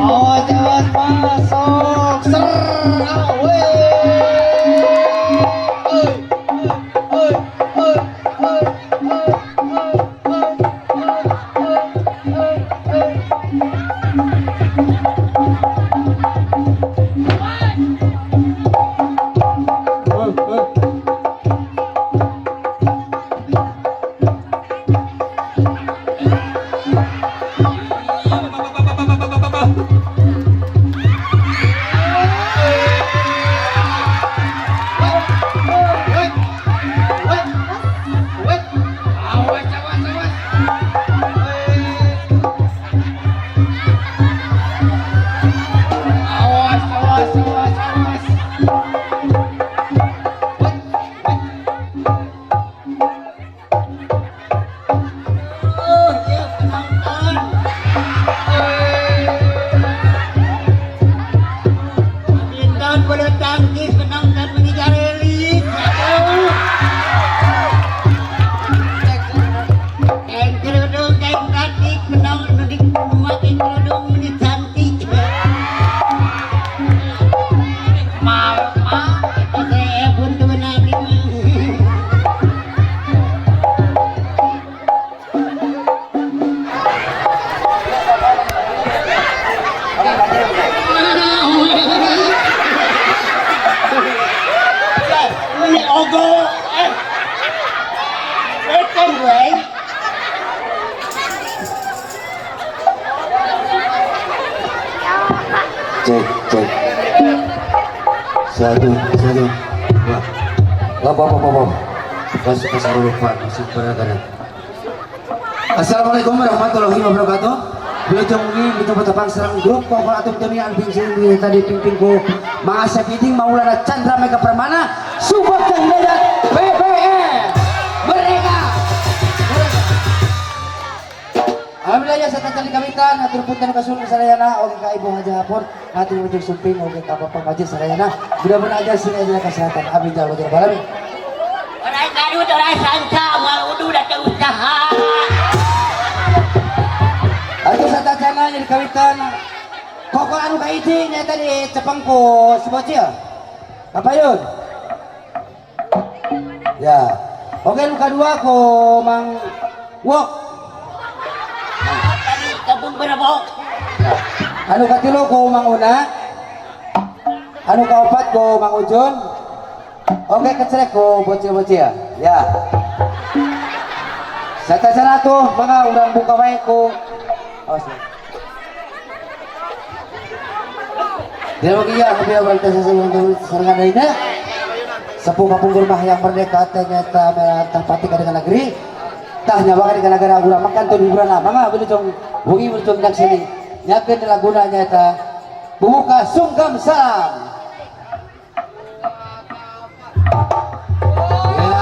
Awas, awas, masuk. Ser, awe. Oi, oi, oi, oi, oi, oi, oi, oi, oi, oi, oi. Wait, wait, wait. Awas, awas, awas. Awas, awas, awas, awas. Wait, wait. Oh, ya penonton. Penonton bulu tangkis, penonton meni garelis. Aduh. Kain kerudung, kain batik, penonton di make kerudung meni cantik. Maaf, maaf. Saya pun tuh abdi mah. Ini ogo, eh, kan gue. Cek, cek. Satu, satu, dua. Apa, apa, apa, Masuk ke lupa, masuk pada. Assalamualaikum warahmatullahi wabarakatuh. Wilujeng wengi wilujeng patepang sareng grup Kokol Atom Dunia anu sing tadi pimpin ku Mang Asep Iding Maulana Chandra Mega Permana Subak Hidayat BPN. Mereka. Alhamdulillah ya, saya tadi kawitan atur punten kasuhun sadayana, oge ka Ibu Haji Hapur, hatur wilujeng sumping, oge ka Bapak Majid sadayana. Mudah-mudahan aja sing aja kesehatan, amin ya rabbal alamin. Orang kadut, orang sangka, moal udu datang usaha. Atuh satacana jadi kawitan kokol anu kahiji nyaeta di cepeng ku si bocil. Kapayun. Ya. Oke, nu kadua ku Mang Wok. Tadi kampung Berebok. Anu katilu ku Mang Una. Anu kaopat ku Mang Ujun. Oke, kecrek ku bocil-bocil. Ya. Satacana tuh mangga urang buka wae ku. Oh, siap. Tidak lagi ya, tapi orang teh serangan lainnya. Sepuh kapungkur mah yang merdeka teh nyaeta merah pati ka dengan negeri. Tah nyawa ka negara urang makan tuh hiburan lah. Mangga wilujeng wengi wilujeng sini. Nyakeun laguna nyaeta Bubuka Sungkem Salam. Ya.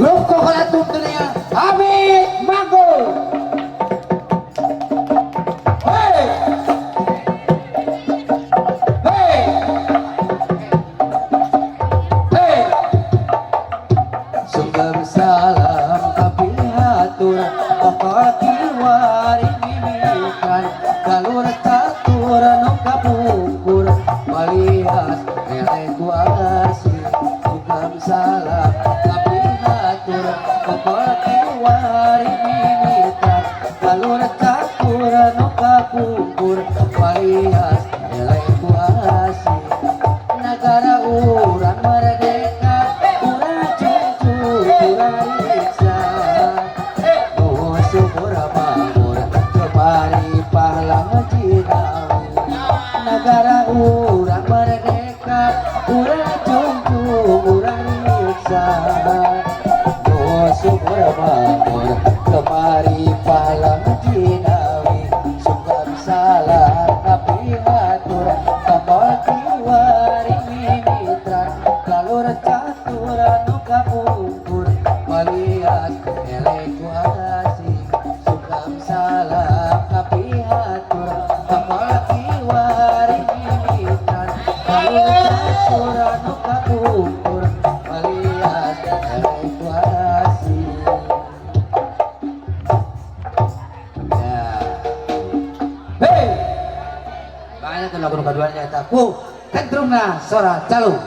Grup Kokolatum Dunia Hamid Manggo. Hey. Hey. Hey. Sungkem salam kapihatur kokol kiwari mimikan galur catur nu kapungkur walias eleh ku asih. Sungkem salam kapihatur kokol kiwari mimikan galur catur nu kapungkur walias eleh ku asih. Negara urang merdeka, urang cucu urang riksa, nu subur makmur kemari pahlawan jinawi. Negara urang merdeka, urang cucu urang riksa, nu subur makmur kemari pahlawan jinawi. Sungkem salam kapihatur kokol kiwari mimitra galur catur anu kapungkur walias eleh ku asing. Sungkem salam kapihatur kokol kiwari mimitra galur catur anu kapungkur. Ku kentrungna sora calung.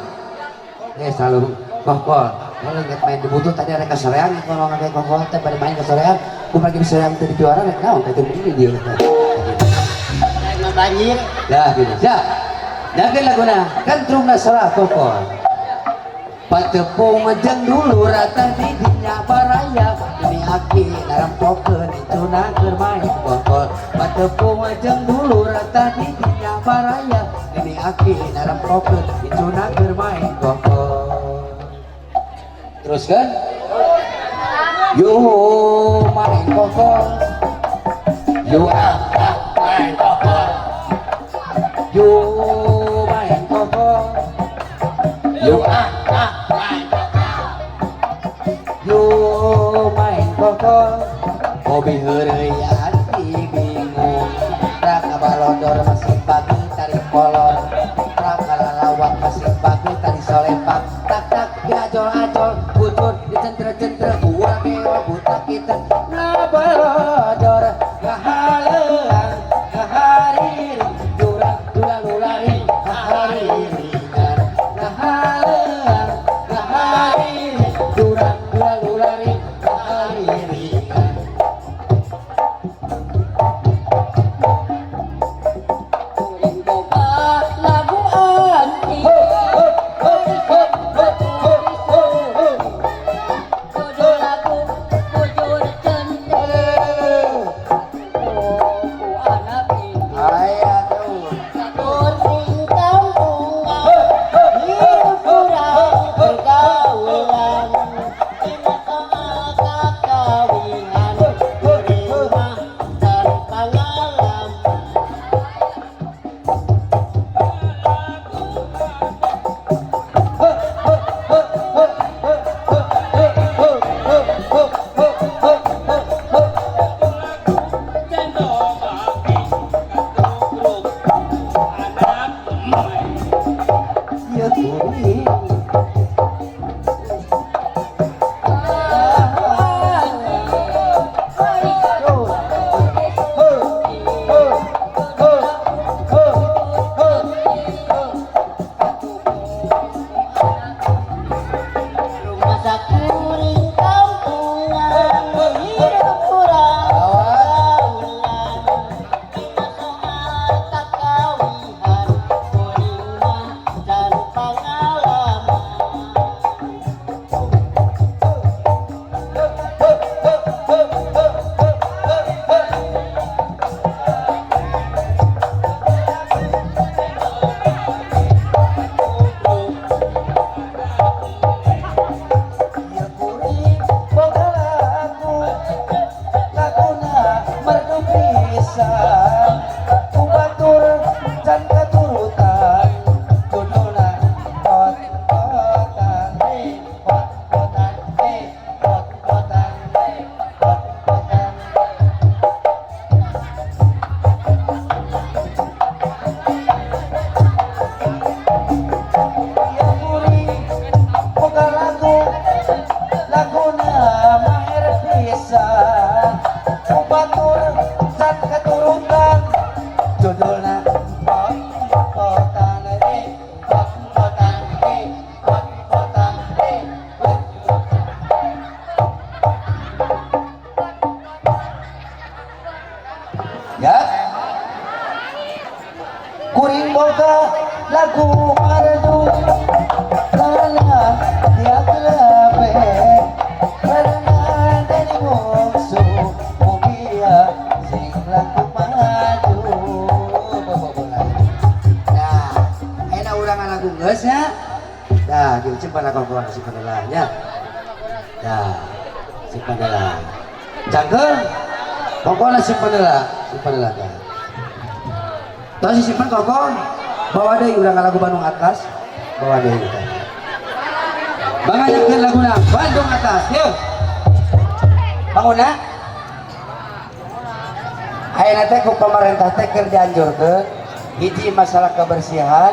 Eh calung kokol. Kalau ingat main di butuh tadi ada kasorean kalau nggak kayak kokol teh pada main kasorean. Ku lagi sorean teh di piwaran rek naon teh begini dia. Mah banjir. Dah gini. Ya. Nyakeun laguna kentrungna sora kokol. Patepung jeung dulu rata di dinya baraya ini aki narempokeun incuna keur main kokol. Patepung jeung dulu rata di dinya baraya ini aki narempokeun incuna keur main kokol. Teruskan. Yo main kokol. Yo ah ah main kokol. Yo main kokol. Yo ah ah main kokol. Yo main kokol. Hobi heureuy hati bingung. Raka balodor masih pagi tarik kolor. Raka lalawak masih pagi tari solepak. Tak tak diajol-ajol bujur dicentre-centre urang dewa buta kita ngabalodor ngahaleuang ngahariring jurang dulalulari ngahariringan ngahaleang ngahariring jurang dulalulari ngahariringan. Kuring boga lagu anti. Ho ho ho ho ho ho ho ho. Judul lagu bujur centil. Ku anak ini. Aya tuh. Kuring kampungan hirup kurang pergaulan. Dina soal kakawinan kuring mah can pangalaman. Ieu kuring. Rumah kuring kampungan hirup kurang pergaulan. Dina soal kakawinan kuring mah can pangalaman. Ieu kuring boga lagu laguna merdu pisan ku batur can katurutan judulna pot-potan eh pot-potan eh pot-potan eh pot-potan. Ieu kuring boga lagu laguna maher pisan ku batur can katurutan judulna pot-potan eh pot-potan eh pot-potan eh pot-potan. Ya kuring boga lagu merdu lala dia kelepe karena dari bungsu mugia sing laku maju. Nah, enak urang lagu geus nya. Dah, gitu simpan lah kawan simpan lah nya. Dah, simpan lah. Cangkeul. Pokoknya simpan lah, simpan lah dah. Terus simpan koko, bawa deui urang lagu Bandung Atas, bawa deui. Banganyakeun laguna Bandung Atas, yeuh. Bangunna. Ayeuna teh ku pemerintah teh keur dianjurkeun hiji masalah kebersihan.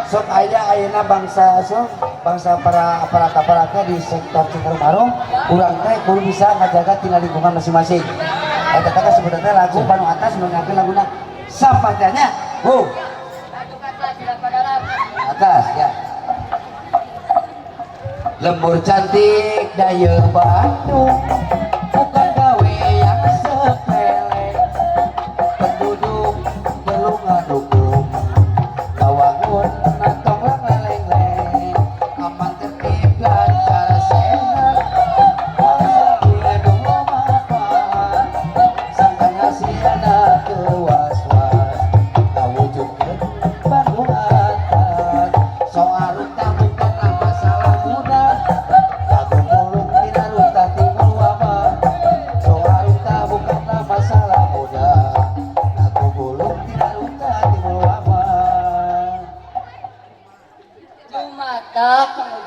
Sok aya ayeuna bangsa sok bangsa para aparat-aparatnya di sektor Citarum Harum urang teh kudu bisa ngajaga tina lingkungan masing-masing. Eta teh sebutan teh lagu Bandung Atas mengakeun laguna sampah teh nya. Oh. Akas ya. Lembur cantik daya Bandung bukan gawe yang sepele. Penduduk perlu ngadukung kawangun tong lang leleng-leng aman tertib lancar sehat sangkan hasilna teu was-was kawujudkeun Bandung atas. Soal runtah bukanlah masalah mudah, lagu mulung tina runtah timbul wabah. Soal runtah bukanlah masalah mudah, lagu mulung tina runtah timbul wabah. Jumatak Kang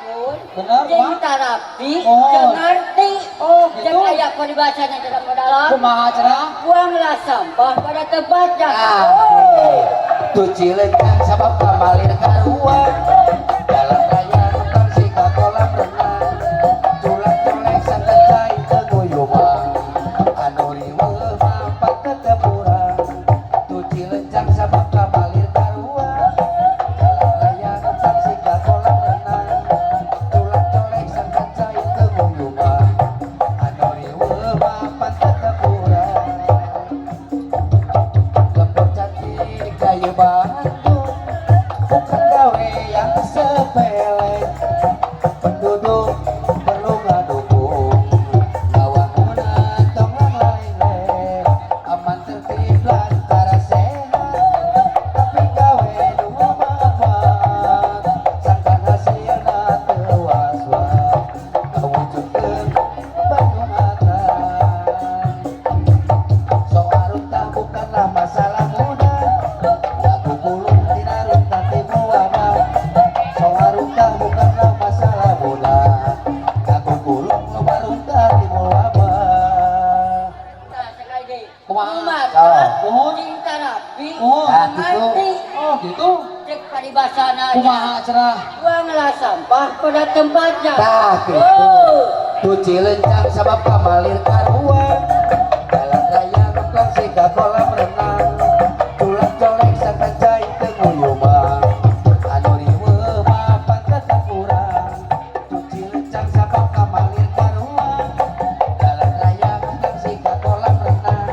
Benar, Jeung Mak. tarapi Oh. teu ngarti. Oh, gitu. Jeung aya paribasana cenah dalam. Kumaha cenah? Buanglah sampah pada tempatnya. Ah, Oh. tuci lencang sabab kamalir karuan. Jalan raya nonton siga kolam renang. Culak colek sangkan cai teu guyuman. Anu riweuh mampat tetep urang. Tuci lencang sabab kamalir karuan. Jalan raya nonton siga kolam renang. Culak colek sangkan cai teu guyuman. Anu riweuh mampat tetep urang. Lembur cantik kayu Bandung bukan gawe yang sepele. Penduduk perlu ngadukung kawangunan tong lain aman tertib lancar sehat tapi gawe nu mapan sangkan hasilna teu was-was kawujudkeun Bandung atas. Soal runtah bukanlah masalah mudah, lagu bulung tina runtah timbul wabah. Soal runtah bukanlah masalah mudah, lagu bulung loba runtah timbul wabah. Nah, sekali deui. Kumaha? Jumatak Mohon. jeung tarapi Oh. teu Ah, gitu. ngarti. Oh, gitu. Cek paribasana. Kumaha cenah? Buanglah sampah pada tempatnya. Tah, gitu. Oh. Tuci lencang sabab kamalir karuan. Jalan raya ngeplang siga kolam renang. Culak colek sangkan cai teu nguyuman. Anu riweuh mapan tetep urang. Tuci lencang sabab kamalir karuan. Jalan raya ngeplang siga kolam renang.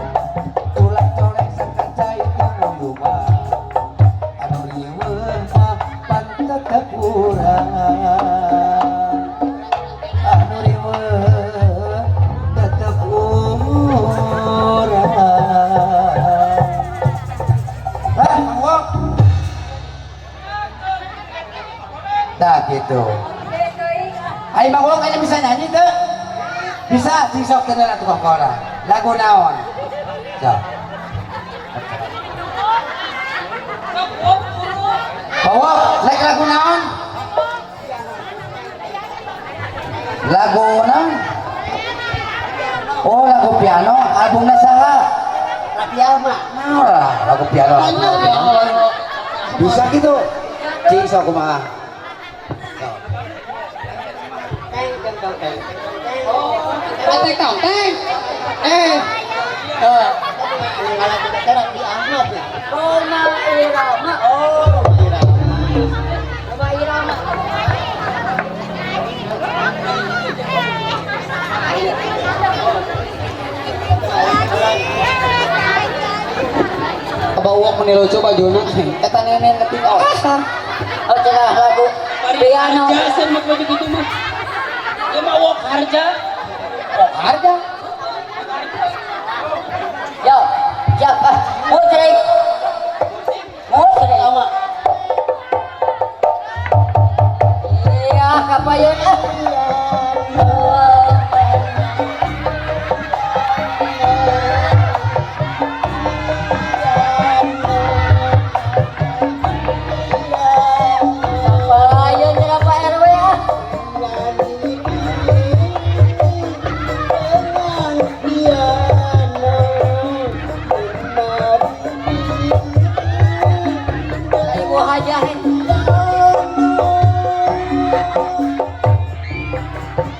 Culak colek sangkan cai teu nguyuman. Anu riweuh mapan tetep urang. Anu riweuh tetep urang. Ah, Mang Wok. Nah gitu. Ayo Mang Wok kayaknya bisa nyanyi tuh. Bisa, sing sok tenan atuh kokora. Lagu naon? Sok. Bawa, like lagu naon? Lagu naon? Oh, lagu piano, albumnya saha? Raffi Ahmad. Naon lah, lagu piano. Lagu piano. Bisa gitu. Cing sok kumaha? Sok. Teng teng teng teng. Teng teng teng. Eh. Eh. Kalau kita teh Raffi Ahmad ya. Rhoma Irama. Oh, kira. Rhoma Irama. Bawa meni lucu bajuna. Eta nenek ngetik oh. Oh, cenah lagu piano. Harja mah baju gitu mah. Ya mah wok harja. Oh, harga. Yo, siap ah. Musrik. Musrik. Iya, kapayeun ah. Kapayeun cenah Pak RW ah. Ibu Hajah.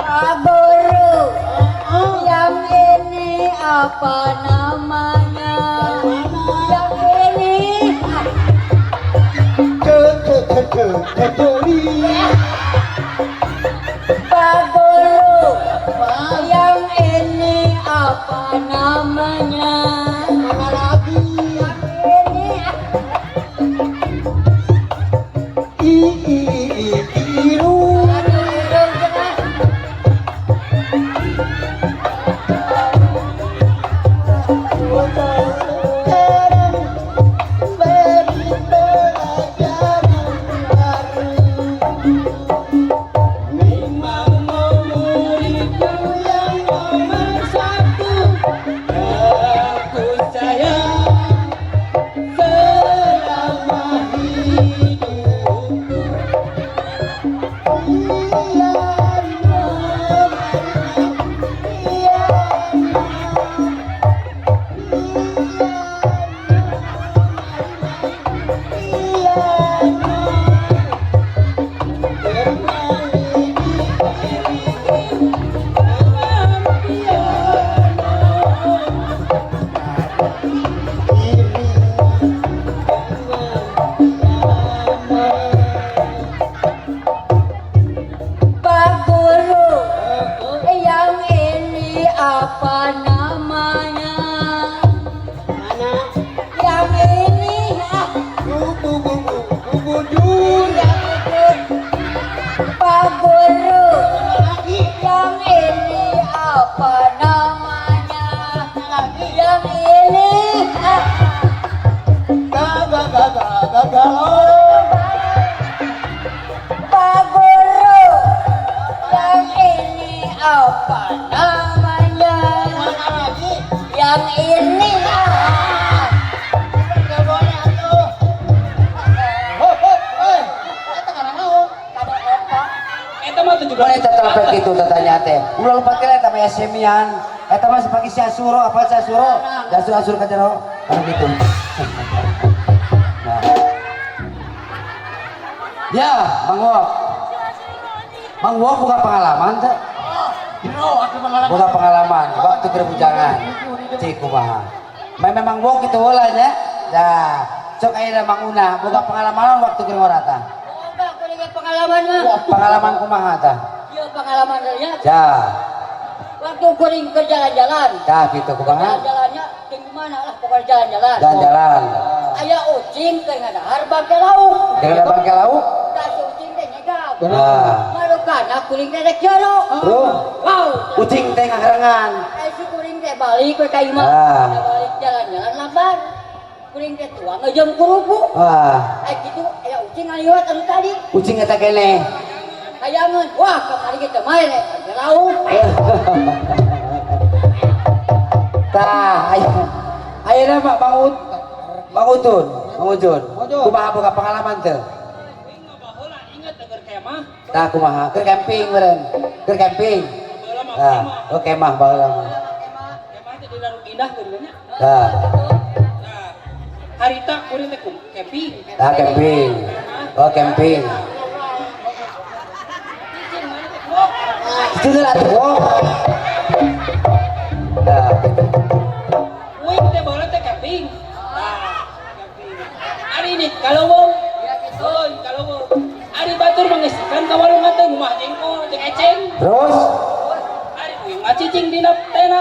Pak Guru, yang ini apa namanya? Yang ini Ke ke ke ke ke. Muridku yang nomor satu, aku sayang selama hidupku. Pak Guru, yang ini apa namanya? Mana? Yang ini ah, Bubujur. yang itu. Pak Guru, yang ini apa namanya? Yang ini ah, Pak Guru, yang ini apa namanya? Yang ini ah. Nggak boleh atuh. Eta karena naon? Kada apa? Eta mah 17. Boleh tetep gitu tatanya teh. Ulah lupa kira eta mah semian. Eta mah sepagi si Asuro, apa si Asuro? Dasur Asuro ka jero. Kan gitu. Nah. Ya, Mang Wok. Mang Wok buka pengalaman teh. Buka pengalaman waktu keur bujangan. Cik kumaha. Memang Wok kitu heula nya. Dah, sok ayeuna Mang Una boga pengalaman waktu keur ngorata. Boga kuring pengalaman mah. Pengalaman kumaha tah? Ieu pengalaman ya. Ya, Waktu kuring ke jalan-jalan. dah gitu kumaha? Jalan-jalannya di mana lah pokoknya jalan-jalan. Jalan-jalan. Aya ucing teh ngadahar bangke lauk. Dengan bangke lauk? Tah si ucing teh nyegap. Nah. Marukana kuring teh rek jero. Bro, Wow. ucing teh ngaharengan. Ai si kuring teh balik we ka imah. Ah. Teh balik jalan-jalan lambar. Kuring teh tuang ngeujeum kerupuk. Wah, Ai kitu aya ucing ngaliwat anu tadi. ucing eta keneh. Hayangeun, wah kamari ge teu mae rek bangke lauk. Tah, ayo. Ayeuna mah Bang Ut, Bang Utun, Bang Ujun. Kumaha boga pengalaman teu? Baheula inget denger kemah. Tah kumaha? Keur camping meureun. Keur camping. Baheula mah Tah, kemah. oh kemah baheula mah. Kemah teh di Darul Indah geuning nya. Tah, Nah, harita kuring teh camping. tah camping. Oh camping. Itu lah tuh. Oh. Tah, gitu. Uing teh baheula teh camping. Nah, camping. Hari ini kalau wong, oh, kalau wong. Ari batur mengisikan ka warung teh ngumah jengkol jeung eceng. Terus Ari uing mah cicing dina tena.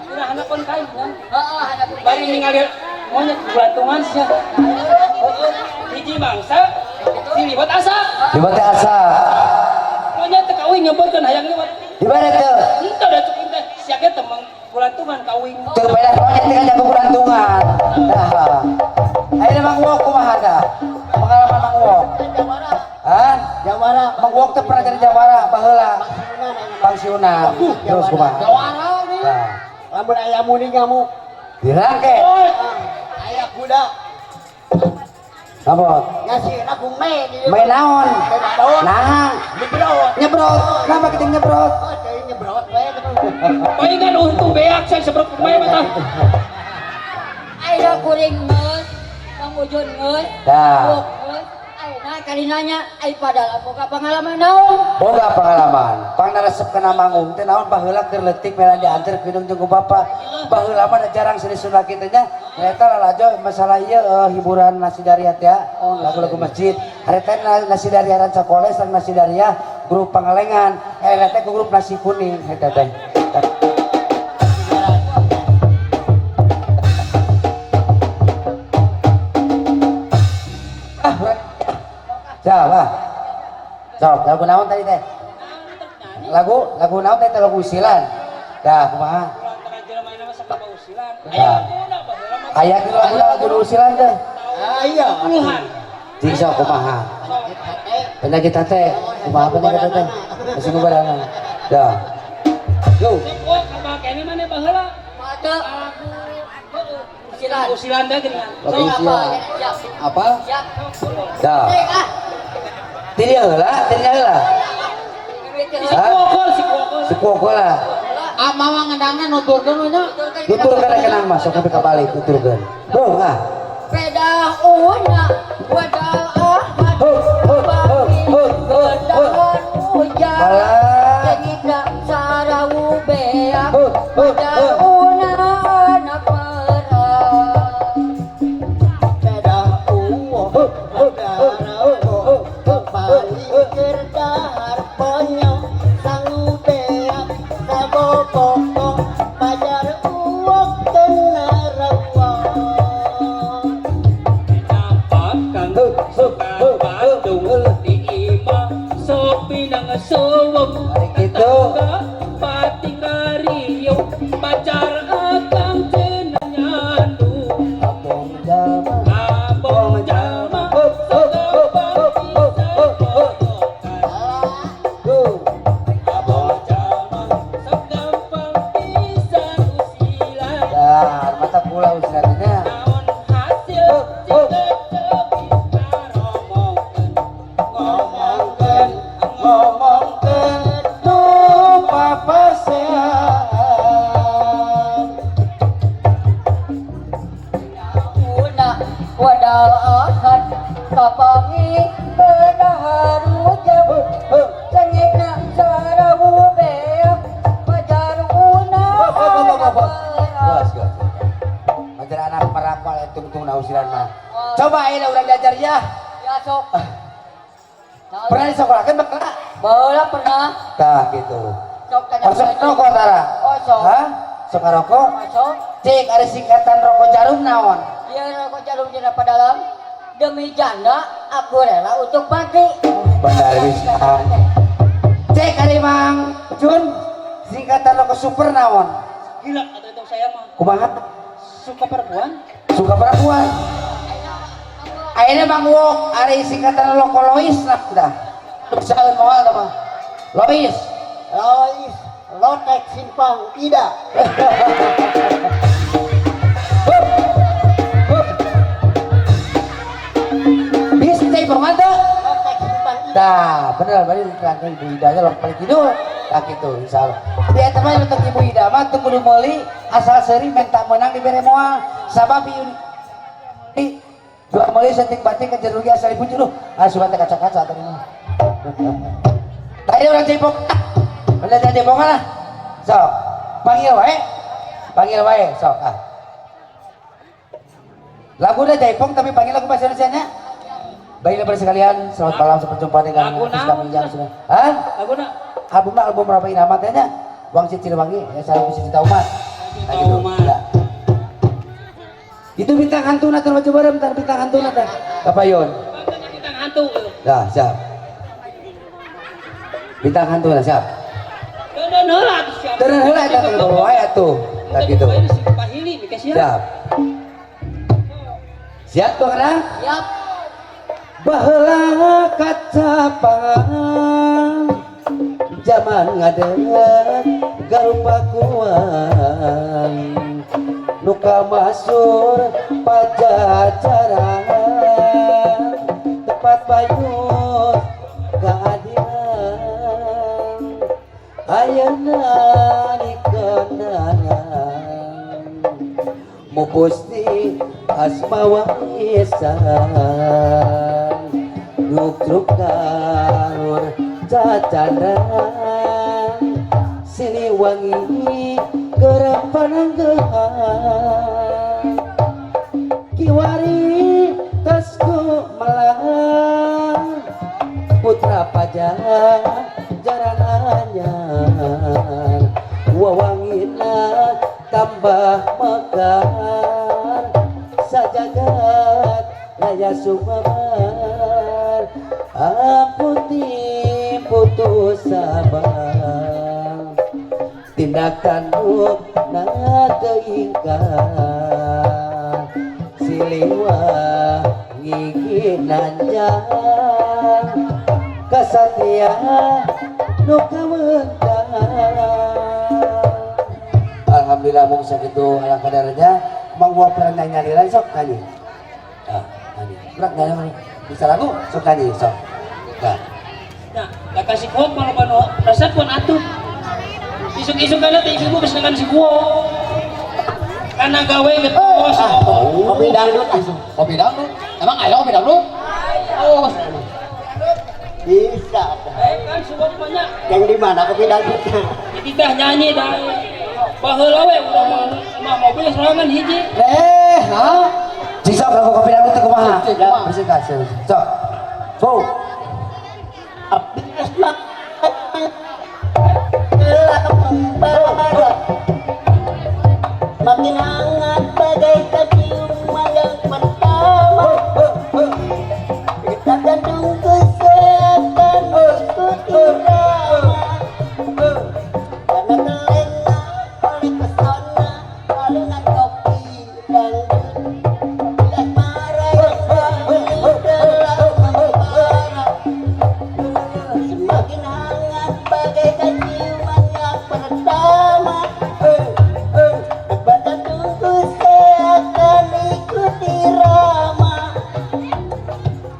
Dina handapeun kain kan. Heeh, hadap Bari ningali monyet gulantungan sia. Heeh, hiji mangsa si liwat asa. di batu asa. Monyet teh ka uing nyebutkeun hayang liwat. Di mana tuh? Henteu da cuk teh sia ge teh gulantungan ka uing. Tuh beda monyet dengan jago gulantungan. Tah. Ayeuna Mang Wok kumaha tah? Pengalaman Mang Wok. Jawara. Hah? Jawara. Mang Wok teh pernah jadi jawara baheula. Pangsiunan. Terus kumaha? Jawara nih. Tah. Lamun aya muni ngamuk. Dirangke. Aya kuda. Apa? Ngasih aku me di Main naon? Nah, Nyebrot. nyebrot. Kenapa kita nyebrot? Oh, dari nyebrot we. Palingan untung beak saya sebrok kumaha mah tah. Ayeuna kuring geus, Mang Ujun geus, Dah. Wok geus. Ayeuna kali nanya, ai padahal boga pengalaman naon? Boga pengalaman. Pangnaresep kana manggung teh naon baheula keur leutik melan diantar ku indung jeung ku bapa. Baheula mah da jarang seni Sunda kitu nya. Eta lalajo masalah ieu hiburan nasi dariat ya. Lagu-lagu masjid. Hari teh nasi daria Rancakoles sareng nasi daria grup Pangalengan. Eta teh ku grup nasi kuning eta teh. Ah, Jawab. Sok, lagu naon tadi teh? Lagu lagu naon teh lagu usilan. Dah, kumaha? Lantaran jelema mah sok usilan. Nah. Aya laguna baheula mah. Aya kitu lagu lagu usilan teh. Ah iya. Puluhan. Cing sok kumaha? Penyakit hate. Penyakit hate. Kumaha pa nya teh? Geus ngubaranana. Dah. Go. Sok wok apa kene mana baheula? Mata Lagu heueuh. usiran. Usiran teh geuningan. Lagu Sok apa? usiran. Siap. Apa? Siap. Dah. Eh, ah. Ti dieu heula, ti dieu heula. Si kuokol, si kuokol. Si kuokol lah. Ah, mawa ngendangan nuturkeun we nya. Tuturkeun kenang mah sok sampai ka balik tuturkeun. Go ah. Pedah una wadal ahad. Ho ho ho ho ho ho. Gedahan hujan. Balah. Cengikna sarawu beak. Ho ho ho. Wadal una anak merah. Pedah uwo Ho ho ho ho ho ho. Bali keur dahar ponyo sangu beak saboboko pajar uwok teu narawong. Dapatkan suka Bandung di imah sopi nang suwung Balik gitu. tetangga pati kariung pacar akang cenah nyandu Abong jalma. abong jalma Ho ho ho ho ho ho ho. Go. Abong jalma sok gampang pisan usilan. Dah, mata kula usirannya. Naon hasil cicet bisa ngomongkeun Ngomongkeun, ngomongkeun nu papasean. Una wadal ahad kapangi bedahar ujang. Ho ho. Cengikna sarawu beak pajar una Ho ho ho ho ho. anak merah. Gas gas. Majar anak merakal tungtung na usiran mah. Coba ayeuna urang diajar ya. Ya sok. Pernah disekolahkeun bakal? Baheula pernah. Tah gitu. Sok tanya. Oh, sok rokok tara? Oh, sok. Hah? Sok ngarokok? Oh, sok. Cik ada singkatan rokok jarum naon? Dia rokok jarum tidak pada dalam. Demi janda aku rela untuk mati. Benar bisa. Cek ada Mang Jun singkatan rokok super naon? Gila atau itu saya mah Kumaha? Suka perempuan. Suka perempuan. Ayeuna Mang Wok ari singkatan rokok Lois lah dah. Bisa moal tah mah. Lois. Lois Lotek Simpang Ida. Hup. Hup. Bisa cai teu? Lotek Simpang Ida. Dah, bener berarti diterangkan Ibu Ida nya lok paling tidur. Tah gitu insyaallah. Di eta mah untuk Ibu Ida mah teu kudu meuli asal seuri minta menang dibere moal. Sabab ieu di dua meuli setik batik ke rugi asal ibu juluh. Ah sugan teh kaca-kaca tadi mah. Tadi urang jempok. Bener teh jempongan lah. Sok, panggil wae. Panggil wae, sok ah. Laguna jaipong tapi panggil lagu bahasa Indonesia nya. Baiklah pada sekalian, selamat malam, sampai jumpa dengan Lagu artis naon, kami yang sudah. Hah? Laguna Album album berapa irama teh nya? Wangsit Siliwangi, ya salam bisa cita umat. Nah, gitu. Umat. Ya. Itu bintang hantu na teh baju bareng tah bintang hantu na teh. Kapayon. Makanya bintang hantu. Dah, siap. Bintang hantu na siap. Teundeun heula atuh siap. Teundeun heula eta teh wae atuh. Tah gitu. Si Pahili mikir siap. Siap. Siap tuh kana? Siap. Baheula kacapan zaman ngadeg garupakuan nu kamasur Pajajaran tempat payun keadilan ayeuna dikenangan mupusti asma warisan nutruk kalur cacandran Siliwangi gerem pananggehan kiwari tasku melang putra Pajajaran anyar wawangina tambah mekar sajagat raya sumebar ampun putus sabar tindak tanduk na ingkar Siliwangi ginanjar Kasatia nu kawentar. Alhamdulillah mung sakitu ala kadarnya. Mang gua pernah nyanyi lagi, sok nyanyi. Ah, nyanyi. Berat nyanyi bisa lagu, sok nyanyi sok. Nah. Nah, da kasih kuat malah bano resep pun atuh. Isuk-isuk kana teh ibu geus dengan si kuo. Karena gawe geus kos. Kopi dangdut langsung. Kopi dangdut. Emang ayo kopi dangdut? Oh, Bisa. Eh kan sebab banyak. Yang di mana kopi dangdutnya? Jadi teh nyanyi dah. Baheula we urang mah mobil sorangan hiji. Eh, ha? Cik sok lagu kopi dangdut teh kumaha? Cik, kumaha? Bersih kasih. Sok. Go. Abdi Asma telah membara, makin hangat bagaikan ciuman yang pertama. Detak jantungku seakan ikut irama, karena terlena oleh pesona alunan kopi dangdut. Asmara yang dahulu telah membara, semakin hangat bagaikan ciuman yang pertama. Detak jantungku seakan ikut irama,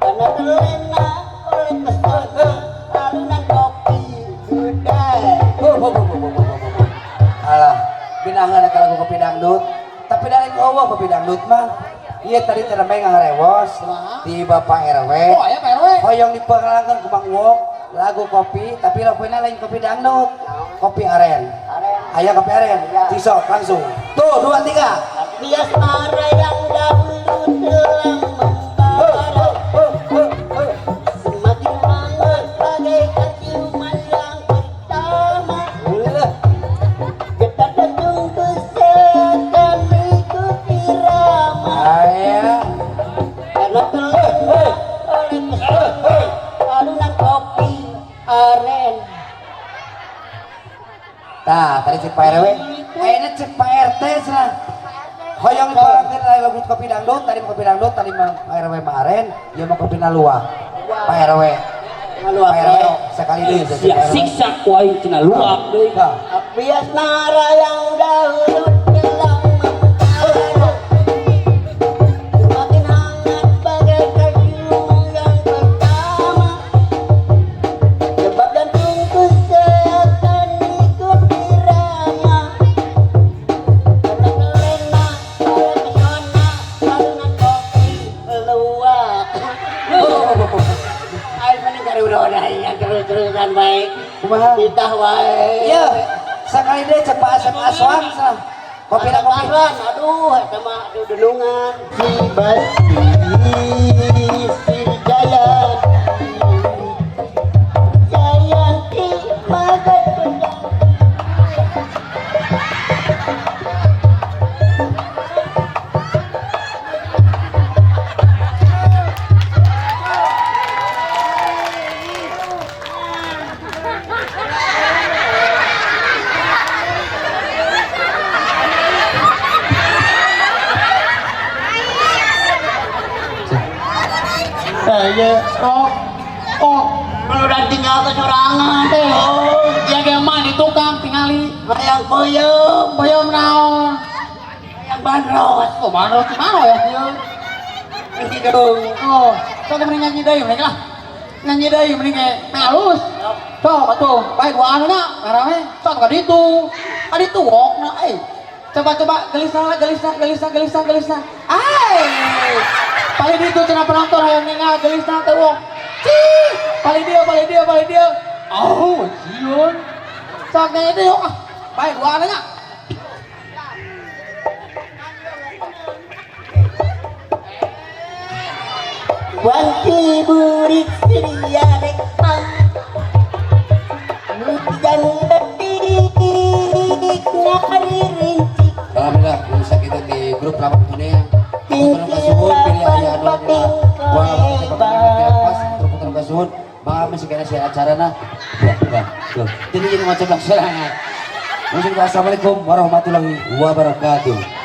karena terlena oleh pesona alunan kopi gudai. Bo, bo, bo, bo, bo, bo, bo, bo. Alah, binahan eta lagu kopi dangdut. Tapi dari eueuh kopi dangdut mah. Iya tadi teh namanya ngarewos di Bapak RW. Oh, aya Pak RW. Hoyong diperkenalkan ku Mang Uok lagu kopi, tapi laguna lain kopi dangdut, kopi aren. Aya kopi aren. Cisok langsung. Tuh, 2 3. Abdi asmara yang dahulu telah membara, semakin hangat bagaikan ciuman yang pertama. Getar jantungku seakan ikut irama, Aya. karena terlena oleh pesona alunan kopi aren. Tah, tadi cek Pak RW. Ayeuna cek Pak RT cenah. Hoyong diperkenalkeun lagu kopi dangdut, tadi kopi dangdut, tadi mah Pak RW mah aren, ieu mah kopi luwak. Pak RW. Ngaluak. Pak RW sekali deui cek Sia Pak RW. siksa ku aing cenah luak deui. Tah. Abdi asmara yang dahulu telah membara, semakin hangat bagaikan ciuman yang pertama. Detak jantungku seakan ikut irama, karena terlena oleh pesona alunan kopi luwak. Ayo mending kari udah yang terus-terusan baik. Kumaha? Titah wae. Iya, sekali deui cek Pak Asep Aswan cenah. Kopi na kopi. Aswan, aduh, eta mah aduh denungan. Si Basi, si Jayanti, Jayanti makan pedang. Iya, oh, oh, Kalau udah tinggal ke sorangan teh, ya ge mah di tukang tingali. Hayang peuyeum, Peuyeum naon? hayang bandros. Oh, bandros di mana ya? Ieu. Hidung. Oh, sok mending nyanyi deui mending lah. Nyanyi deui mending ge meh halus. Sok atuh, bae dua anu na, rame sok ka ditu. Ka ditu wokna euy. Coba-coba gelisah, gelisah, gelisah, gelisah, gelisah. Ai. Paling ditu cenah penonton hayang ningal gelisah teh wok. Cih, paling dia, paling dia, paling dia. Oh, sieun. Sok nyanyi deui ah. Bae dua anu nya. Wanti burik Syria rekang Hujan detik ngari rincik. Alhamdulillah bisa kita di grup Rapat Dunia. Putra kasuhun pilih aya anu dina gua pas putra kasuhun bang masih kena sia acarana. Wah, wah, tuh. Jadi ini macam sorangan. Assalamualaikum warahmatullahi wabarakatuh.